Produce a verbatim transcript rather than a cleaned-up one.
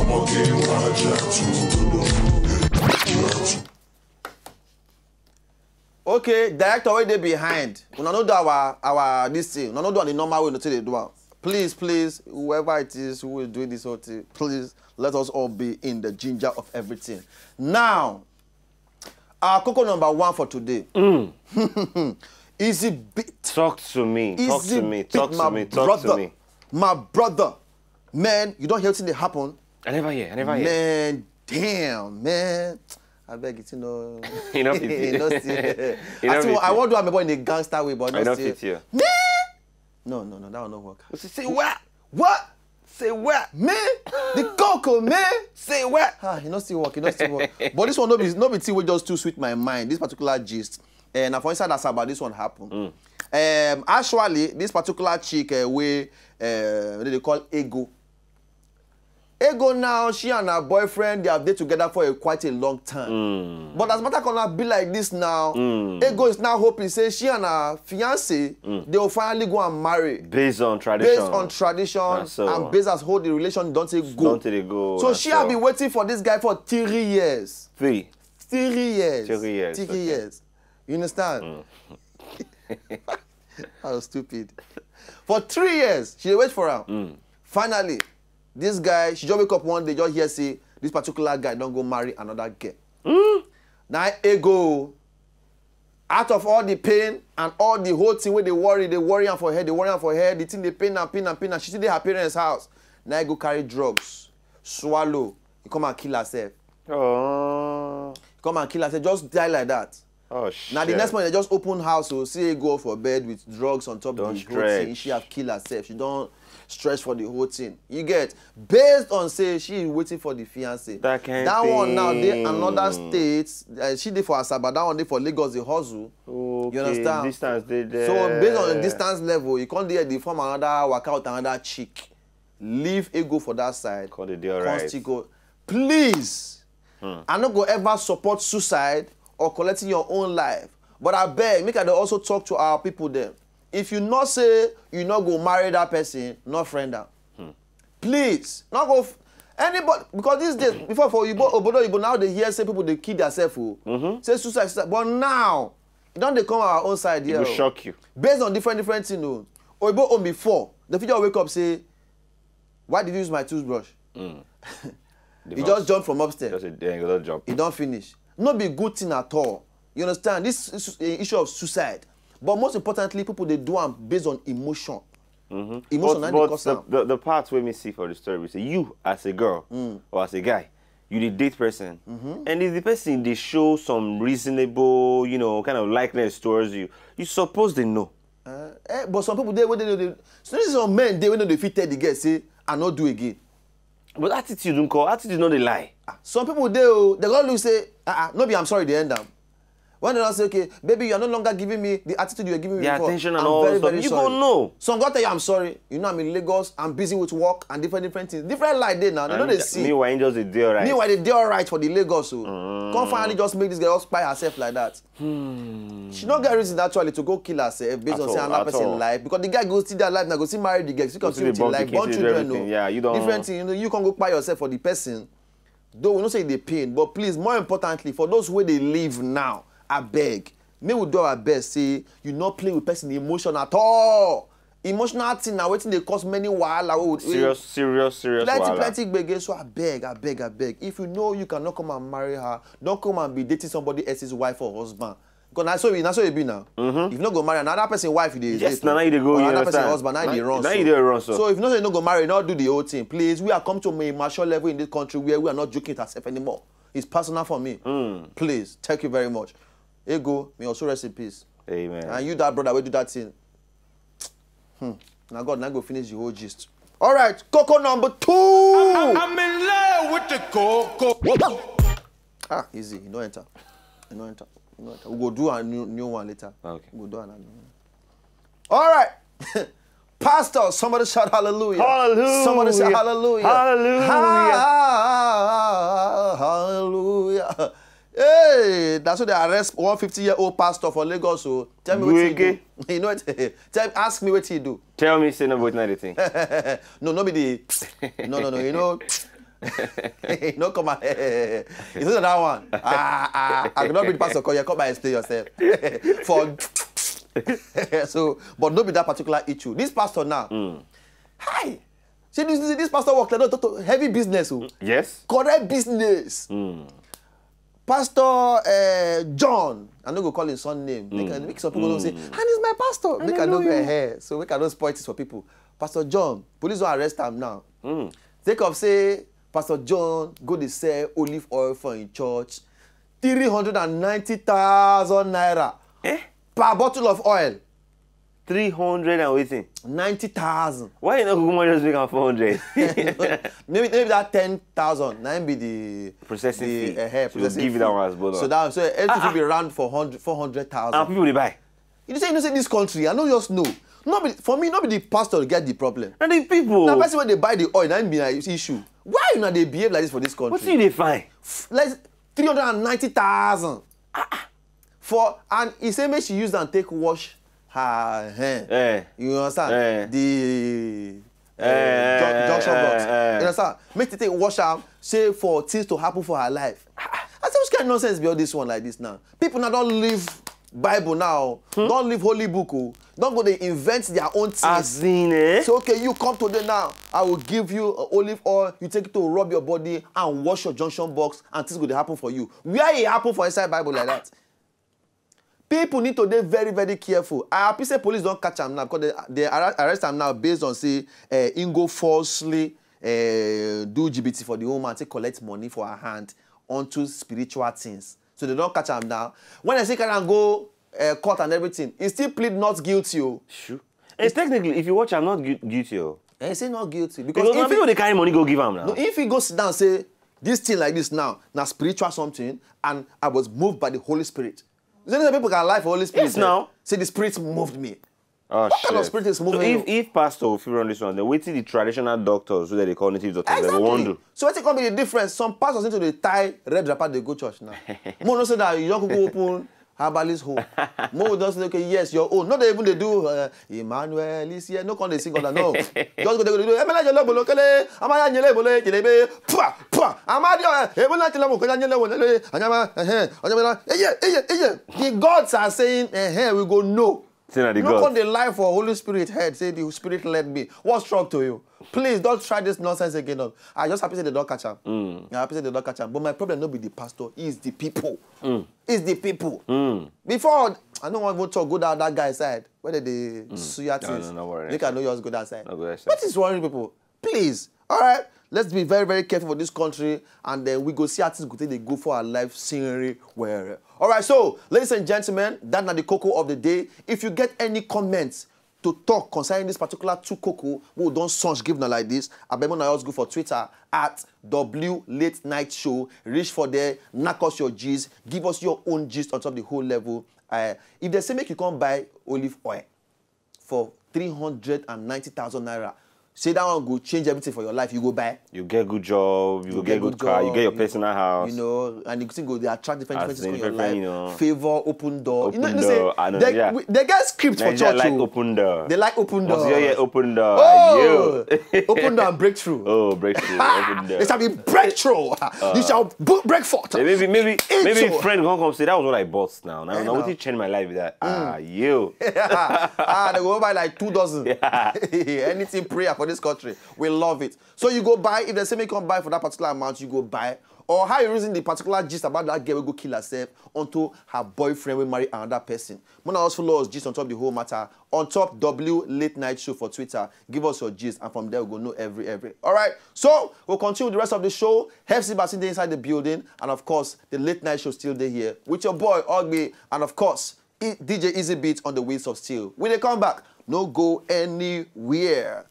Ọmọge wá jẹ́ àtúntò. Okay, director wey dey behind, una no do our our this thing, una no do am the normal way una take dey do am. Please, please, whoever it is who is doing this whole thing, please Let us all be in the ginger of everything. Now, our cocoa number one for today. Easy beat. Talk to me. Talk Easy to me. beat, Talk my to me. Talk brother. To me. My brother. Man, you don't hear anything dey happen. I never hear. I never hear. Man, damn, man. I beg it, you know. You know fit You know, see. You I, know still, fit I you. want to do my boy in the gangster way, but I not know still. Fit you. No, no, no, that will not work. Say what? What? Say what? Me? The cocoa, man? Say what? Ah, e no still work, e no still work. But this one no be no be thing wey just too sweet my mind. This particular gist, and na for inside Asaba this one happen. Um, actually, this particular chick uh, wey uh, wey dey call Ego. Ego now, she and her boyfriend they have dey together for a quite a long time. But as matter come out be like this now, Ego is now hoping say she and her fiance they will finally go and marry. Based on tradition. Based on tradition Ah, so. And based as how the relation don take go. Don't they go? So Ah, she have been waiting for this guy for three years. Three. Three years. Three years, Three okay. years. You understand? That was stupid. For three years, she dey wait for him. Finally, this guy, she just wake up one day, just hear say this particular guy don go marry another girl. Now Ego, out of all the pain and all the whole thing wey dey worry, dey worry am for head, dey worry am for head, the thing dey pain am, pain am, pain am. She still dey her parents' house. Now e go carry drugs, swallow, e come and kill herself. Oh. Come and kill herself, just die like that. Oh shit. Now the next morning, they just open house, so see e go for bed with drugs on top Don't of the whole thing. Stretch. She have killed herself. She don't stretch for the whole thing. You get based on say she is waiting for the fiance. That kind That one now dey thing. Another state. Uh, she dey for Asaba. That one dey for Lagos. Dey hustle. Okay, You understand? Distance dey there. So based on the distance level, you can't dey the form another workout another chick. Leave Ego for that side. Call the day Come alright. still go. Please, I no go ever support suicide or collecting your own life. But I beg, make I dey also talk to our people dem. If you know say you no go marry that person, no friend am. Please, no go f- anybody because these days before for Oyibo obodo Oyibo now dey hear say people dey kill themselves o. Say suicide, suicide. But now, e don dey come our own side It here. will O. Shock you. Based on different different thing o. Oyibo own before, the fit just wake up say, why did you use my toothbrush? He just jump from upstairs. Just a, then you just jump. E don finish. No be good thing at all. You understand? This is a issue of suicide. But most importantly, people dey do am based on emotion. Emotion But, na dey but cause the, am. the, the part where me see for the story, we say you as a girl or as a guy, you dey date person, and if the person dey show some reasonable, you know, kind of likeness towards you, you suppose they know. Eh, but some people dey wey dey no dey. So this is some men dey wey no dey fit tell the girl say I no do again. But attitude nko, attitude no dey lie. Some people dey o, they go look say, ah, ah, no be I'm sorry they end am. When they don say, okay, baby, you are no longer giving me the attitude you were giving me The before. Attention and I'm all very, stuff. very You sorry. Go Know. Some go tell you I'm sorry. You know I'm in Lagos. I'm busy with work and different different things. Different life dey now. They no dey see. Meanwhile, angels dey dey alright. Meanwhile, they dey alright for the Lagos o. Come finally just make this girl just kpai herself like that. She no get reason actually to go kill herself based At on say all, another at person all. Life because the guy go still dey alive now go still marry the girl still Go still continue dey to born like pikin, born still do children o. Everything. Yeah, you don't. Different thing, you know, you can go kpai yourself for the person. Though we know say e dey pain, but please, more importantly, for those wey dey live now, abeg, make we do our best say you no play with person emotion at all. Emotional thing na wetin dey cause many wahala wey we Serious, serious, serious plenty wahala. Plenty gbege. So abeg, abeg, abeg, if you know you cannot come and marry her, don't come and be dating somebody else's wife or husband. Because na so e na so e be now. If you no go marry another person wife you dey Yes, date na, na you dey go, or you another person understand? Husband na you Na, dey run na so. You dey run so. So if you know say you no go marry, no do the whole thing. Please, we are come to a mature level in this country where we are not joking with ourselves anymore. It's personal for me. Please, thank you very much. Ego, may your soul rest in peace. Amen. And you, that brother, wey do that thing. Hmm. Now God, now go finish the whole gist. All right, cocoa number two. I'm in love with the coco. Ah, easy. You don't enter. You don't enter. You don't enter. We go do a new new one later. Okay. We go do another new one. All right. Pastor, somebody shout hallelujah. Hallelujah. Somebody say hallelujah. Hallelujah. Ha- Hallelujah. Hey, that's why they arrest one fifty year old pastor for Lagos. So tell me what he do. Gwege. You know what? Tell, ask me what he do. Tell me, say no, but not the thing. No, no be the. No, no, no. You know. No come on. It's not that one. Ah, ah, I could not be the pastor because you come and explain yourself. For so, but no be that particular issue. This pastor now, hi, See this, this, this pastor work like that, heavy business. Oh. Yes. Correct business. Pastor uh, John, I no go call his son name. Make, make some people don't say, and he's my pastor. Make I no go ahead. So make I don't spoil this for people. Pastor John, police don arrest am now. Take off say Pastor John go dey sell olive oil for him church, three hundred and ninety thousand naira Eh? per bottle of oil. Three hundred and waiting. Ninety thousand. Why you not go just make am four hundred? Maybe maybe that ten thousand. Now be the Processing the, fee. Uh, So give you that one as bonus. So that so everything should be around for hundred four hundred thousand. And people dey buy. You know say you know say this country, I no just know. No be for me, no be the pastor get the problem. And the people. Na person wey dey buy the oil, na him be na issue. Why una dey behave like this for this country? Wetin you dey find? Like three hundred and ninety thousand. For and he say make she use am take wash her hand. Eh. You understand? Eh. The uh, Eh, jun- junction eh, box. eh. You understand? Make she take wash am, say for things to happen for her life. I say which kind of nonsense be all this one like this now? People now don leave Bible now, don leave holy book o, don go dey invent their own things. As in, eh? So okay, you come today now. I will give you uh, olive oil. You take it to rub your body and wash your junction box, and things go dey happen for you. Where e happen for inside Bible like that? People need to dey very very careful. I happy say police don catch am now because they they arre- arrest am now based on say uh, he go falsely uh, do G B T for the woman to collect money for her hand onto spiritual things. So they don catch am now. When I say carry am go uh, court and everything, he still plead not guilty o. Sure. And technically, if you watch, I'm not gu- guilty. Oh. And he say not guilty because Because some if he, people they carry money go give am now. no, if he go sit down say this thing like this now na spiritual something and I was moved by the Holy Spirit. You know people can lie for Holy Spirit. Yes, now. Say the Spirit moved me. Oh, What kind of spirit is moving So you? If, if pastor fit run this one, then wetin the traditional doctors, who they call native doctors, they go wan do? So wetin come be the difference? Some pastors need to dey tie red wrapper dey go church now. Mo no say that you don kuku open herbalist home. Mo don say okay yes your own. No dey even dey do uh, Emmanuel is here. No come dey sing all that. No. Just go dey go dey do. Emela jele bolo kele. Amaya nyele bolo kele be. Pwa pwa. Amadi uh, Emela jele bolo kele nyele bolo kele. Anyama eh eh. Anyama eh eh eh eh. The gods are saying eh eh we go know. Say na the No God. Come dey lie for Holy Spirit head say the Spirit led me. What's wrong to you? Please don't try this nonsense again. Oh. I just happy say they don't catch am. I happy say they don't catch am. But my problem no be the pastor. It's the people. It's the people. Before I don't want to talk good out that guy side. Whether they sue at No, things. no, no worry. Make I know yours go that side. No go that side. What is worrying people? Please. All right. Let's be very very careful for this country, and then we go see how things go take dey go for our life scenery where. All right. So, ladies and gentlemen, that na the cocoa of the day. If you get any comments to talk concerning this particular two cocoa, we don search give na like this. Abeg una just go for Twitter at W Late Night Show. Reach for there, knock us your gist, give us your own gist on top the whole level. Uh, if they say make you come buy olive oil for three hundred and ninety thousand naira, say that one go change everything for your life. You go buy. You get good job, you, go get, good, good car, you job, get your you- personal house. You know, and you think go they attract different As different things in for your different, life. you know. Favor, open door. Open you know, you know door, say I know, they, yeah. we- they get script for Nigeria church. like Oh. Open door. They like open door. Once you hear open door, Oh, you. Open door and breakthrough. Oh, breakthrough. Open door. It shall be breakthrough. You shall bo- break forth. Eh, maybe maybe maybe so. A friend gonna come say that was what I bought now. Now, Eh, now no. What you change my life with that? Ah, you. Ah, they go buy like two dozen. Anything prayer for this country. We love it. So you go buy, if they say make come buy for that particular amount, you go buy. Or how you reason the particular gist about that girl will go kill herself onto her boyfriend will marry another person. Mona also follow us gist on top the whole matter. On top W Late Night Show for Twitter. Give us your gist and from there we go know every every. All right. So we'll continue with the rest of the show. F C Basin dey inside the building and of course the late night show still dey here with your boy Ogbe and of course E- D J Easy Beat on the wheels of steel. When they come back, no go anywhere.